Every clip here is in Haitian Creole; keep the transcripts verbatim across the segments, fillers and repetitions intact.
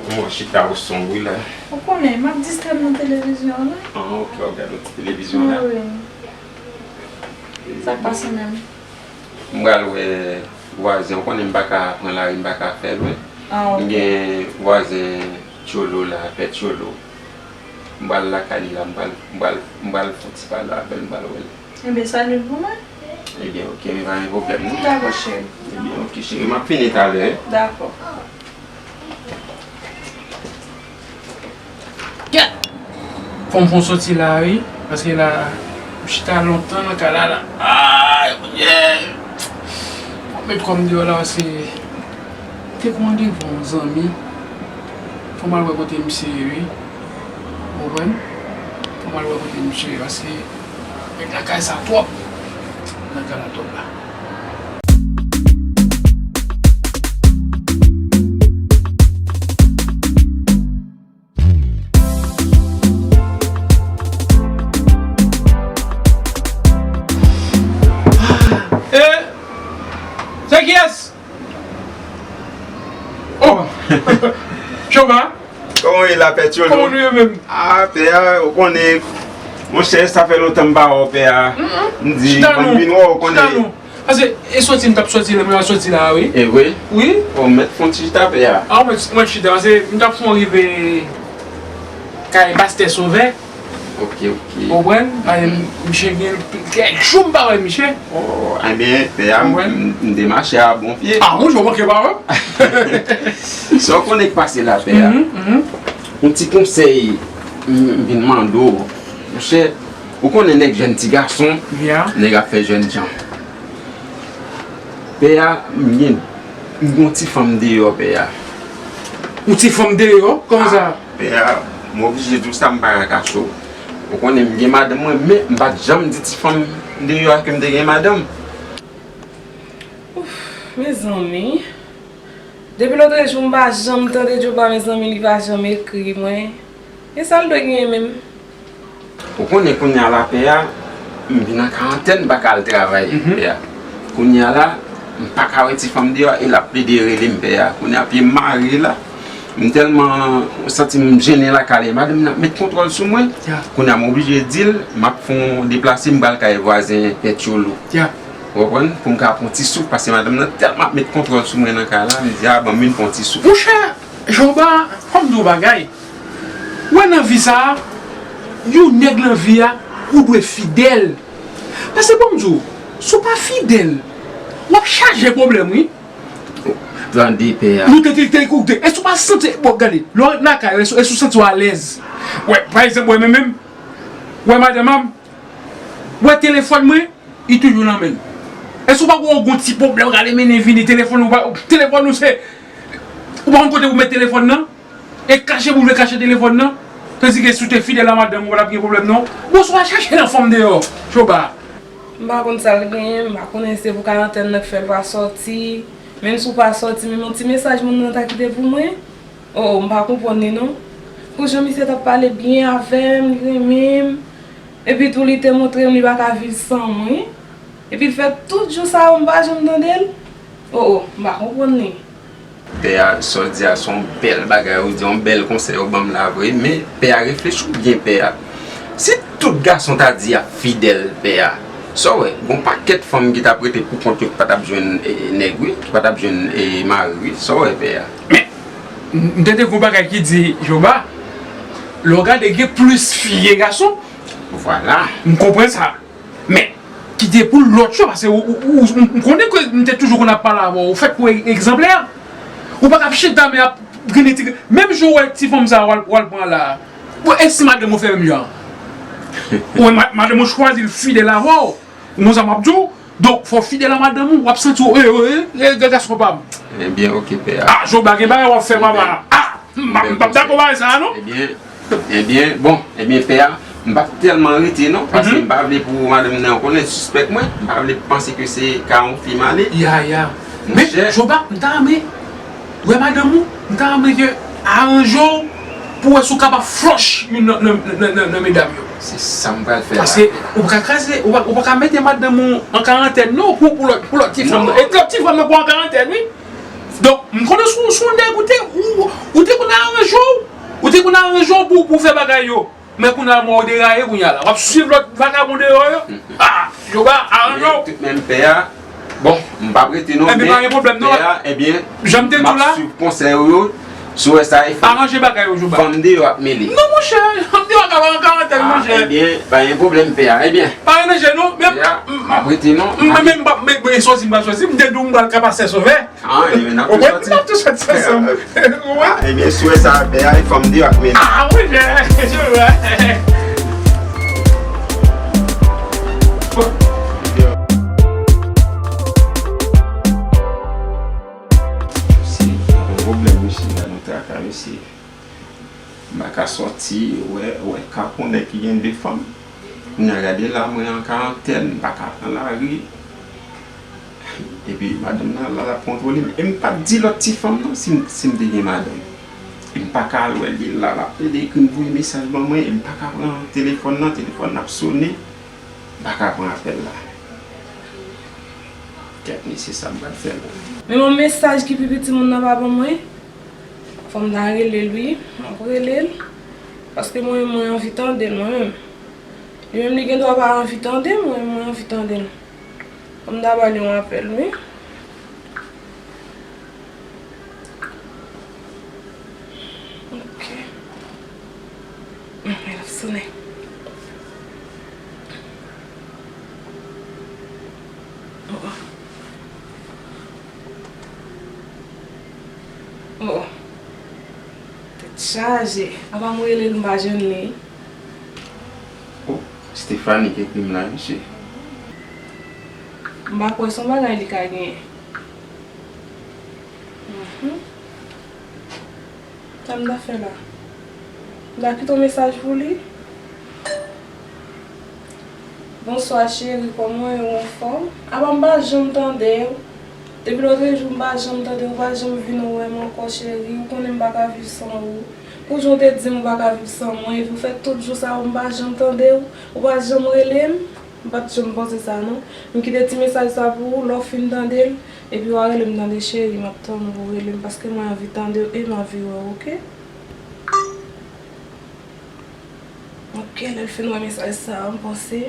Mwen chita osonm wi la. Ou konnen, m ap distrè m nan televizyon an, wi. Ah, ok, w ap gade yon ti televizyon la. Wi. Sa k pase menm? M pral wè vwazen, ou konnen m pa ka pran lari, m pa ka fè lwen. Ah, ok. M gen vwazen Tcholo la, pè Tcholo. M pral lakay li la, m pral, m pral, m pral fon ti pale avè l, m pral wè l. Ebyen, salye l pou mwen. Ebyen, ok, men pa gen pwoblèm, non. Dakò, cheri. Ebyen, ok, cheri, m ap vini talè, wi. Dakò. Kèt! Fò m fè yon soti la, wi. Paske la, m chita lontan nan kay la, la. Ay, Bondye! Fò m met kò m deyò la, paske te gon randevou yon zanmi. Fò m al wè kote misye ye, wi. Ou konprann? Fò m al wè kote misye ye, paske nèg lakay sa twòp. Nèg lakay la twòp la. Eh! Se kiyès? Oh! Choma? Kòman w ye la, pè Tcholo? Kòman nou ye menm? Ah, pè a, ou konnen, monchè, sa fè lontan m pa wè w, pè a. M di, m vin wè w, ou konnen. Paske, e soti m t ap soti la, mwen al soti la, wi. E vre? Wi. Oh, mèt fon ti chita, pè a. Ah, mwen, mwen chita, paske m t ap fè yon rive kay Pastè Sovè. Ok, ok. Ou konprann? Misye gen kèk jou m pa wè misye. Oh, ebyen, pè a, m, m, m te mache a bon pye. Ah, bon, ou manke pa wè m. Sa w konnen k pase la, pè a. Mhm, mhm. Yon ti konsèy, m, m vin mande w. Monchè, ou konnen nèg jèn ti gason, nèg ap fè jèn jan. Pè a, m gen, m gen yon ti fanm deyò, pè a. Yon ti fanm deyò? Kòman sa? Pè a, m oblije di w sa, m pa ka kache w. Ou konnen m gen madanm mwen, men m pa t janm di ti fanm deyò a ke m te gen madanm. Ouf, mezanmi. Depi lòtrejou, m pa janm tande Djoba, mezanmi, li pa janm ekri mwen. E sa l dwe genyen menm? Ou konnen kounye a la, pè a, m vin an karantèn, m pa ka al travay, pè a. Kounye a la, m pa ka wè ti fanm deyò a, e l ap plede rele m, pè a. Kounye a, pye m mare la. M tèlman santi m jennen lakay la, madanm nan ap met kontwòl sou mwen. Kounye a, m oblije di l, m ap fè yon deplase, m pral kay vwazen Pè Tcholo. Ou konprann? Pou m ka pran ti souf, paske madanm nan tèlman ap met kontwòl sou mwen nan kay la, m di, a, ban m vin pran ti souf. Monchè, Joba, fò m di w yon bagay. Ou wè nan vi sa a, yon nèg nan vi a, ou dwe fidèl. Paske ban m di w, si w pa fidèl, w ap chaje pwoblèm, wi. Tande, pè a. Nou te, te, te, te, e si w pa santi, bon, gade, lè w ret lakay ou, e si, e si w santi w alèz. Wè, pa egzanp, wè, men menm, wè, madanm an, wè, telefòn mwen, li toujou nan men l. E si w pa gon, gon ti pwoblèm, gade, mennen vini, telefòn ou pa, telefòn ou se, ou pa konn kote pou met telefòn nan, e kache pou w vle kache telefòn nan, tandike si w te fidèl a madanm ou, pa t ap gen pwoblèm, non. Bon, si w al chache nan fanm deyò, Joba. M pa konn sa l genyen, m pa konnen si se pou karantèn nan k fè l pa sòti. Menm si w pa sòti, menm yon ti mesaj moun nan ta kite pou mwen. O, o, m pa konprann li non. Pou jan misye t ap pale byen avè m, li renmen m. Epi tou li te montre m li pa ka viv san mwen. Epi l fè tout jou sa yo m pa janm tande l. O, o, m pa konprann li. Pè a, sa w di a se yon bèl bagay ou di, yon bèl konsèy ou ban m la vre, men pè a, reflechi w byen, pè a. Si tout gason ta di y ap fidèl, pè a, sa w wè, gon pakèt fanm ki t ap rete pou kont yo ki pa t ap jwenn, e, nèg, wi, ki pa t ap jwenn, e, mari, wi, sa w wè, pè a. Men, m, m tande gon bagay ki di, Joba, lè w gade gen plis fi ke gason. Vwala. M konprann sa. Men, kite pou lòt yo, paske ou, ou, ou, ou, m konnen ke m te toujou konn ap pale avè w, ou fèt pou e-, egzanplè. Ou pa ka ap chita men ap grenn ti, menm jan w wè ti fanm sa a w al, w al pran la. Bon, e si madanm ou fè menm jan? Ou wè ma-, madanm ou chwazi l fidèl avè w. Ou konn sa m ap di w? Donk, fò w fidèl a madanm ou, w ap santi w ere, ere, ere, gason pa m. Ebyen, ok, pè a. Ah, Joba, gen bagay w ap fè, papa. Ah! M p ap, m p ap dakò bagay sa a, non. Ebyen, ebyen, bon, ebyen, pè a, m p ap tèlman rete, non, paske m pa vle pou madanm nan konnen, sispèk mwen, m pa vle panse ke se ka yon fi m ale. Ya, ya. Men, Joba, m ta renmen, wè madanm ou, m ta renmen ke aranje w pou wè si w kapab flòch youn nan, nan, nan, nan, nan medam yo. Se sa m pral fè la. Paske ou pa ka kraze, ou pa, ou pa ka mete madanm ou an karantèn, non, pou, pou lòt, pou lòt ti fanm nan. E lòt ti fanm nan pou an karantèn, wi. Donk, m konnen sou, sou nèg ou te, ou, ou Pou, pou fè bagay yo. Men kounye a, mwen, ou deraye kounye a la. W ap swiv lòt vagabon deyò yo. Ah, Joba, aranje w. Tout menm pè a. Bon, m p ap rete non, men pa gen pwoblèm non, pè a, ebyen, jan m te di w la, m ap swiv konsèy ou yo. Si w wè sa, e fanm, aranje bagay yo, Joba. Fanm deyò ap mele. Non, monchè, fanm deyò ka pa an karantèn, monchè. Ebyen, pa gen pwoblèm, pè a. Ebyen. Pa gen danje non, men m ap rete non. Men, men, men, sòsi, m pa sòsi, m te di w m pral ka pase sovè. Ah, ebyen, n ap tou sòti. N ap tou sòti ansanm. Ou wè? Ah, ebyen, si w wè sa, pè a, e fanm deyò ap mele. Ah, monchè, Joba. Mesye, pa gen pwoblèm, mesye, la nou traka, mesye. M pa ka sòti, wè, wè, ka pou nèg ki gen de fanm. Kounye a gade la, mwen an karantèn, m pa ka pran lari. Epi madanm nan la, l ap kontwole m. E m p ap di lòt ti fanm nan si m, si m te gen madanm. E m pa ka al wè li la, l ap plede ekri m, voye mesaj ban mwen, e m pa ka pran telefòn nan, telefòn nan ap sonnen, m pa ka pran apèl la. Kèt mesye, sa m pral fè la. Men yon mesaj ki pi piti moun nan pa ban mwen. Fò m ta rele l wi. M ap rele l. Paske mwen, mwen anvi tande l mwen menm. Li menm li gen dwa pa anvi tande m, mwen, mwen anvi tande l. Fò m ta ba li yon apèl wi. Ok. L ap sonnen. Oh, oh. Oh, oh. Tèt chaje. Apa m rele l, m pa jwenn li. Oh, Stephanie ki ekri m la, mesye. M pa kwè se yon bagay li ka genyen. Mhm. Sa m ta fè la? M ta kite yon mesaj pou li. Bonswa cheri, kòman w ye, ou anfòm? Apa m pa janm tande w. Depi lòtrejou m pa janm tande w, ou pa janm vin wè m ankò cheri. Ou konnen m pa ka viv san ou. Pou jan w te di m ou pa ka viv san mwen, epi w fè tout jou sa yo m pa janm tande w, ou pa janm rele m. M pa t janm panse sa non. M kite ti mesaj sa pou ou, lè w fin tande l, epi w a rele m tande cheri, m ap tann ou pou w rele m, paske mwen anvi tande w e m anvi wè w, oke? Oke, lè l fin wè mesaj sa a, m panse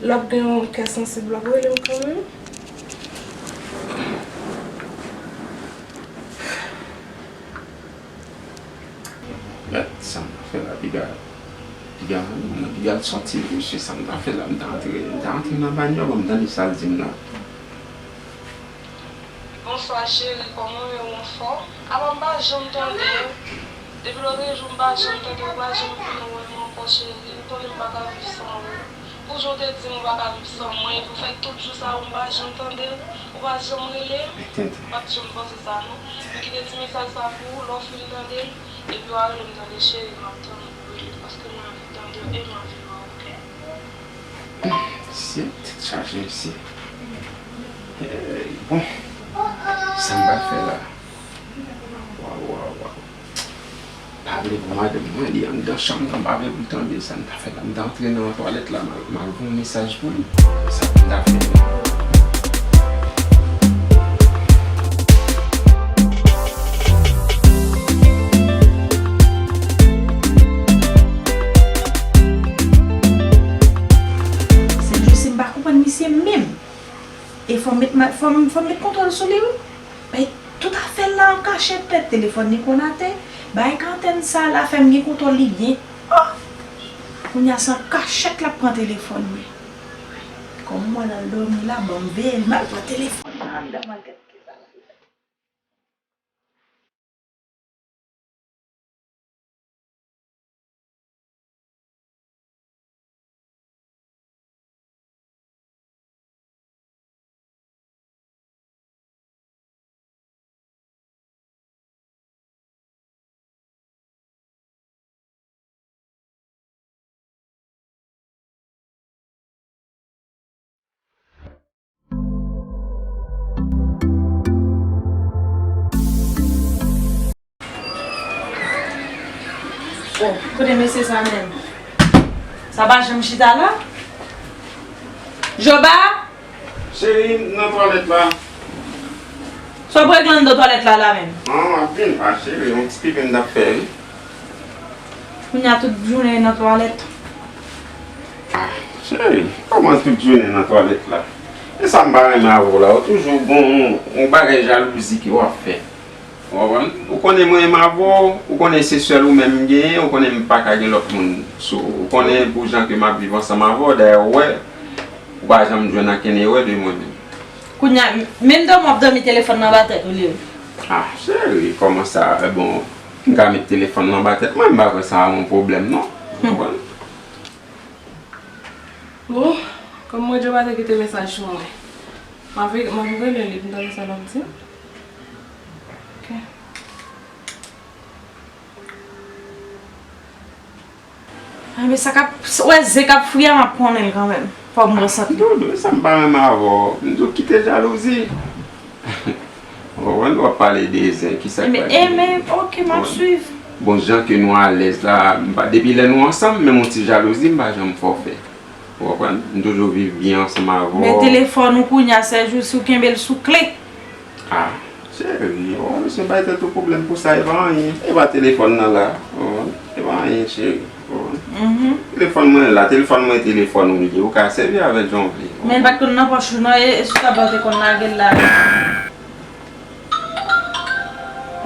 l ap gen yon kè sansib, l ap rele m kanmenm. Gad sa m ta fè la, piga, piga, mwen piga l sòti, mesye, sa m ta fè la, m ta antre, m ta antre nan banyòl, ban m tande sa l di m la. Bonswa cheri, kòman w ye, ou anfòm? Apa m pa janm tande w. Depi lòtrejou m pa janm tande w, ou pa janm vin wè m ankò cheri. Ou konnen m pa ka viv san ou. Pou jan w te di m ou pa ka viv san mwen, epi w fè tout jou sa yo m pa janm tande w, ou pa janm rele m, m pa t janm panse sa non. M kite ti mesaj sa pou ou, lè w fin tande l, epi w a rele m tande cheri, m ap tann ou pou w rele m, paske mwen anvi tande w e m anvi wè w, oke? Mesye, tèt chaje mesye. Hey, bon, sa m pral fè la? Waw, waw, waw. Pa vle pou madanm mwen, li anndan chanm nan, pa vle pou l tande sa m ta fè la. M ta antre nan twalèt la, m al, m al voye yon mesaj pou li. Sa pou m ta fè. Sèl jou si m pa konprann misye menm. E fò m met, fò m, fò m met kontwòl sou li wi. Bay tout afè l la an kachèt, tèt telefòn li konn atè. Bay karantèn sa la fè m gen kontwòl li byen. Oh! Kounye a se an kachèt l ap pran telefòn mwen. Kòm mwen al dòmi la, ban m veye l, m al pran telefòn nan anndan, m al gad kisa l ap fè. Oh, kote mesye sa menm? Sa pa janm chita la? Joba! Cheri, m nan twalèt la. Sa w ap regle anndan twalèt la, la menm? Ah, m ap vin. Ah, cheri, yon ti pipi m t ap fè, wi. Kounye a tout jounen nan twalèt. Ah, cheri, kòman tout jounen nan twalèt la? E sa m pa renmen avè w la, ou toujou gon yon, yon bagay jalouzi ke w ap fè. Ou konprann? Ou konnen mwen menm avè w, ou konnen se sèl ou menm m genyen, ou konnen m pa ka gen lòt moun. So, ou konnen pou jan ke m ap viv ansanm avè w, dayè ou wè, ou pa janm jwenn ankenn erè de mwen menm. Kounye a, menm dòmi w ap dòmi telefòn nan anba tèt ou li ye. Ah, cheri, kòman sa? Eh, bon, m ka met telefòn nan anba tèt mwen, m pa kwè sa yon pwoblèm, non. Ou konprann? Bon, kòm mwen Djobate kite mesaj sou mwen, m ap, m ap rele li pou m tande sa l ap di. Ok. Ay, men sa k ap, wè, ze k ap fri a, m ap konnen l kanmenm. Fò m resant li. Dodo, sa m pa renmen avè w. M di w kite jalouzi. Ou konprann, w ap pale de zen, ki sa k pral rive? Ebyen, ebyen, ok, m ap swiv. Bon, jan ke nou alèz la, m pa, depi lè nou ansanm, menm yon ti jalouzi, m pa janm fè w fè. Ou konprann? M toujou viv byen ansanm avè w. Men telefòn ou kounye a, sèjousi ou kenbe l sou kle. Ah, cheri, ou wè misye bay tèt ou pwoblèm pou sa, e pa anyen. E pa telefòn nan la, ou konprann? E pa anyen, cheri, ou konprann? Mhm. Telefòn mwen la, telefòn mwen, telefòn ou li ye, ou ka sèvi avè l jan w vle. Men l pa t konn nan pòch ou non, e, e sou tab la w te konn lage l la.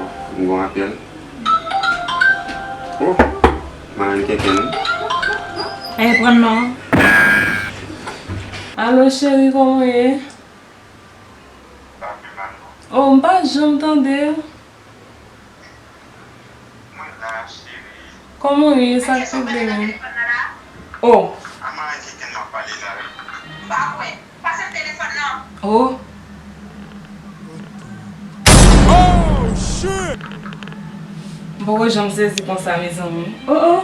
Oh, m gon apèl. Oh, marenn Kenken wi. Ay, pran non. Alo, cheri, kòman w ye? Oh, m pa janm tande w. Kòman w ye? Sa k pwoblèm ou? Oh. Oh. Oh, shit! M poko janm sezi konsa, mezanmi. Oh, oh.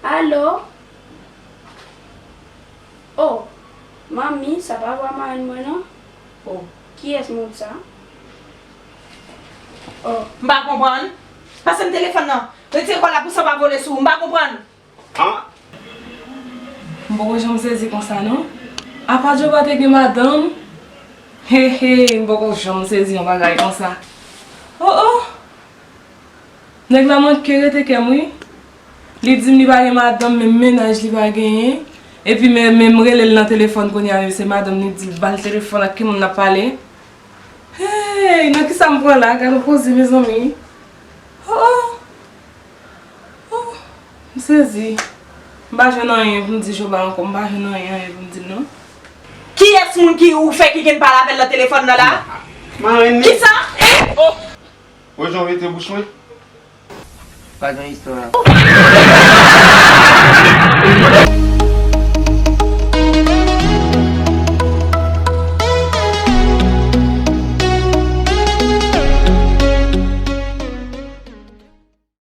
Alo? Oh, manmi, sa pa vwa marenn mwen, non? Oh, kiyès moun sa? Oh. M pa konprann. Pase m telefòn nan. Retire kò la pou san pa vole sou ou. M pa konprann. Ah! M poko janm sezi konsa, non. Apa Djobate gen madanm? He, he, m poko janm sezi yon bagay konsa. Oh, oh! Nèg la manke rete kè m, wi. Li di m li pa gen madanm, menm mennaj li pa genyen. Epi men, men m rele l nan telefòn kounye a, se madanm li di l ba l telefòn ak ki moun l ap pale. Hey, nan kisa m pran la? Gade yon koze, mezanmi. Oh, oh. Oh, m sezi. M pa jwenn anyen pou m di Joba ankò. M pa jwenn anyen, anyen pou m di l, non. Kiyès moun ki ou fè ki gen pale avè l nan telefòn nan la? Marenn li. Kisa? Eh? Oh! Wè jan w rete bouch mwen. Pa gen istwa.